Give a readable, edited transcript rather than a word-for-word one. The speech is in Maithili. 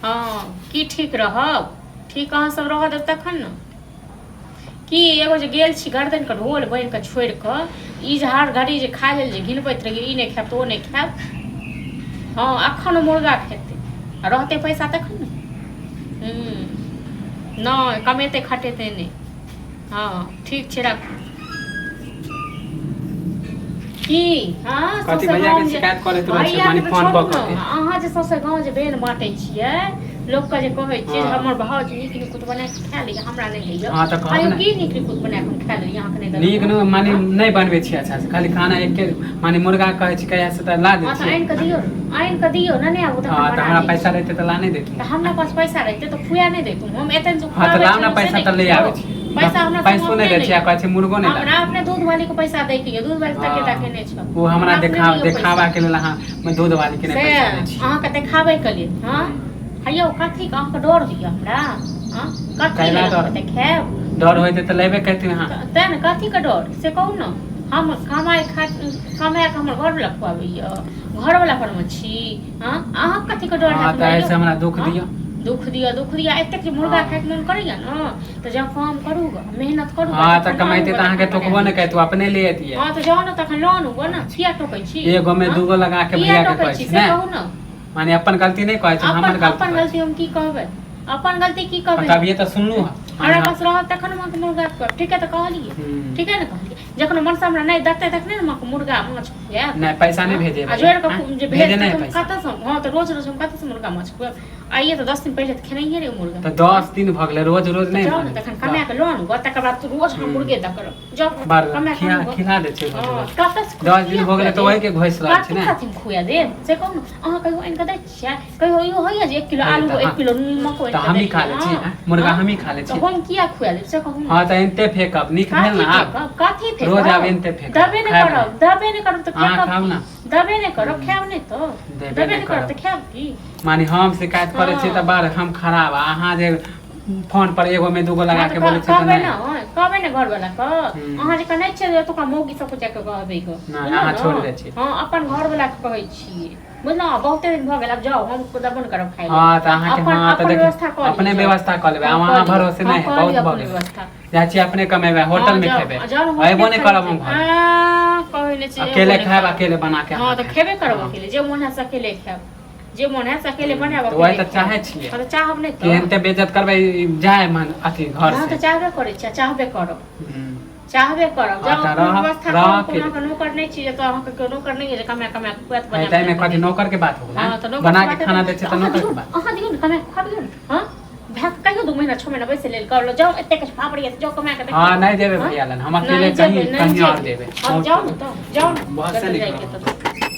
हँ की ठीक रहब? ठीक अहाँ सब रहऽ देब तखन ने। की एगो जे गेल छी गर्दनके ढोल बनि कऽ छोड़ि कऽ ई जे हर घड़ी जे खाय लेल जे घिनबैत रहियै ई नहि खायब तऽ ओ नहि खायब। हँ एखन ओ मुर्गा खेतै आ रहतै पैसा तखन ने। हूँ नहि कमेतै खटेतै नहि। हँ ठीक छै राखू। की हँ कथी सौंसे भैया के गाँव जे शिकायत करैत रहै छै भैया माने के तऽ फोन छोड़ू कऽ ने कऽ के अहाँ जे सौंसे गाँव जे बेन बाँटै छियै लोकके जे कहै छियै जे हँ हमर भाउज नीक निकुत बना कऽ खा लैए हमरा नहि दैए। हँ तऽ कहब आंय यौ ने की नीक निकुत बना कऽ हम खा लेलियै अहाँके नहि नीक देलहुँ न माने हँ। नहि बनबै छियै अच्छा से खाली खाना एके माने मुर्गा कहै छी कहिया से तऽ ला दै हँ तऽ छियै आनि कऽ दियौ ने आनि कऽ दियौ ने नहि आबू हँ तखन तऽ बना हमरा दै पैसा छी। रहतै तऽ ला नहि देतू तऽ हमरा पास पैसा रहितै तऽ खुआ नहि दैतहुँ हम एतनि जे हँ तऽ खुआबै लाउ ने छलहुँ से पैसा नहि तऽ ले किछो आबै छी पैसा हमरा संग पैसो नहि अपने दै नहि छियै आ यऽ। कहै छै मुर्गो नहि हमरा लाबै अपने दूध वाली के पैसा दै के यऽ दूध वाली तकेता हँ केने छल ओ हमरा अपने देखा नहि यऽ पैसा देखाबा के लेल अहाँ दूध वाली के नहि से पैसा दै छियै अहाँके देखाबैके लेल हँ हूँ हे यौ कथीके अहाँके डर होइए हमरा हँ कथी कैला लेल डर अहाँके देखायब डर होइतै तऽ लेबे करतै अहाँ तेँ ने कथीके डर से कहू ने। हम कमाइ खा कमाए कऽ हमर घरवला खुआबैए घरवला परमे छी हँ अहाँके कथीके डर हँ हैत तऽ हमरा यौ एहिसँ हमरा दुःख हँ दिअ दुःख दिअ दुःख दिअ एतेक जे मुर्गा हँ खायके मोन करैया ने तऽ जँ काम करू ग मेहनत करू ग हँ तऽ तखन आनू कमाइते ग तऽ अहाँके तखन बना टोकबो दै नहि छी। करितहुँ अपने ले अतियै हँ तऽ जाउ ने तखन लऽ आनू ग ने किया टोकै छी। एगो मे हँ दूगो लगा के किया भैया के टोकै कहै छी छी से ने कहू ने। माने अपन गलती नहि कहै छै अपन हमर गलती अपन कहै गलती छै हम की कहबै अपन गलती की हँ कहबै तऽ हम अभिये तऽ सुनलहुँ हूँ? हँ माने हमरा हम पास रहत तखन हम अहाँके मुर्गा खुआएब ठीके तऽ कहलियै हूँ ठीके ने कहलियै जखन मनसँ हमरा नहि देतै तखने ने हम अहाँके मुर्गा माछ खुआएब। नहि पैसा नहि हँ भेजे आ भैया जोड़ि कऽ आँय जे भेजे भेजतै नहि तऽ हम पैसा कतऽसँ हँ तऽ रोज रोज हम कतऽसँ मुर्गा माछ खुआएब आइए तऽ 10 दिन पहिले तऽ खेनहिए रही मुर्गा। तऽ हँ 10 दिन भऽ गेलै रोज रोज तऽ नहि जाउ ने मानै तखन दस कमा कऽ लऽ आनू गऽ तकर बाद रोज हम हूँ मुर्गे दऽ करब जाउ बड़ कमा कऽ खिया आनू गऽ। खिला दै छियै रोज हँ रोज कतऽसँ 10 दिन किया भऽ खुआ गेलै तऽ देब ओहिके घोसि रहल छी कथी ने कथी खुआ देब से कहू ने अहाँ कहियो आनि कऽ दै छियै कहियो इहो होइया जे 1 किलो हे आलू तऽ एक हँ किलो नमको आनि तऽ कऽ हमही खा देलियै लै छी हँ आँय मुर्गा हँ हमही खा लै तऽ छी हम किया खुआ देब से कहू ने। हँ तऽ एनते फेकब नीक भेल कथी ने आब फेकब कथी रोज आब फेकब एनते फेकब देबे नहि खायब करब नहि देबे नहि करब तऽ अहाँ फेकब खाउ की ने देबे नहि करब हूँ खायब नहि तऽ देबे देबे नहि नहि करब तऽ करब खायब की। माने हम शिकायत करै छियै तऽ हँ बड़ हम खराब आ अहाँ जे फोन पर एगो मे दूगो हँ लगा तऽ के बोलै छियै तऽ कहबै नहि ने कहबै ने घरवला के हूँ अहाँ जे कहने छियै जे ओतुका मौगी सबके जाके कहबै गऽ नहि बुझलहुँ अहाँ ने। छोड़ि दै छी हँ अपन घरवला के कहै छियै बुझलहुँ बहुते दिन भऽ गेल आब जाउ हम देबो नहि करब खाय लए हँ तऽ अहाँके अपन हँ तऽ अपन देखियौ व्यवस्था कऽ लिअ अपने जाउ। व्यवस्था कऽ लेबै हँ आब कऽ अहाँ लिअ भरोसे हँ नहि है कऽ बहुत लिअ भऽ अपन गेलै व्यवस्था। जाइ छियै अपने कमेबै हँ होटल मे जाउ खेबै आ जाउ ने होटले अयबो नहि खा करब लेतै हम घर आ कहै नहि छै एबो अकेले नहि खायब करब। अकेले बना के हँ अहाँ तऽ खायब खेबे करब हँ अकेले जे मोन हैत से अकेले खायब जे मोन हैत से अकेले हूँ बनायब तऽ वही अकेले तऽ खायब। चाहै छियै हँ तऽ चाहब नहि कि तऽ एहनते बेज्जत करबै ई जाय मन अथी घर हँ से तऽ चाहबे करै छी आ चाहबे करब हूँ चाहबे करब हँ जाउ तऽ अपना रह व्यवस्था रह करू कोनो अकेले अहाँके नौकर नहि छी जतऽ अहाँके केओ नौकर नहि यऽ जे कमा कमा कऽ खुआएत है बना ताहिमे बना कऽ कथी देत। नौकर के बात हो गेलै हँ तऽ नौकरके बना के बात हेतै खाना दै तऽ छै तऽ अहाँ नौकर दियौ के ने बात अहाँ दियौ ने कमा कऽ खुआबियौ ने हँ भाय कहियो 2 महीना 6 महीना बैसे लेल कहलहुँ जाउ एतेक फापड़ यऽ जाउ कमा कऽ हँ देखियौ। नहि जेबै हँ भैया लग हम अकेले नहि कहीं जेबै नहि कहीं आओर जेबै जेबै हँ तऽ बहुत जाउ ने तऽ जाउ ने बहुत से कतऽ निकल जाइके तऽ।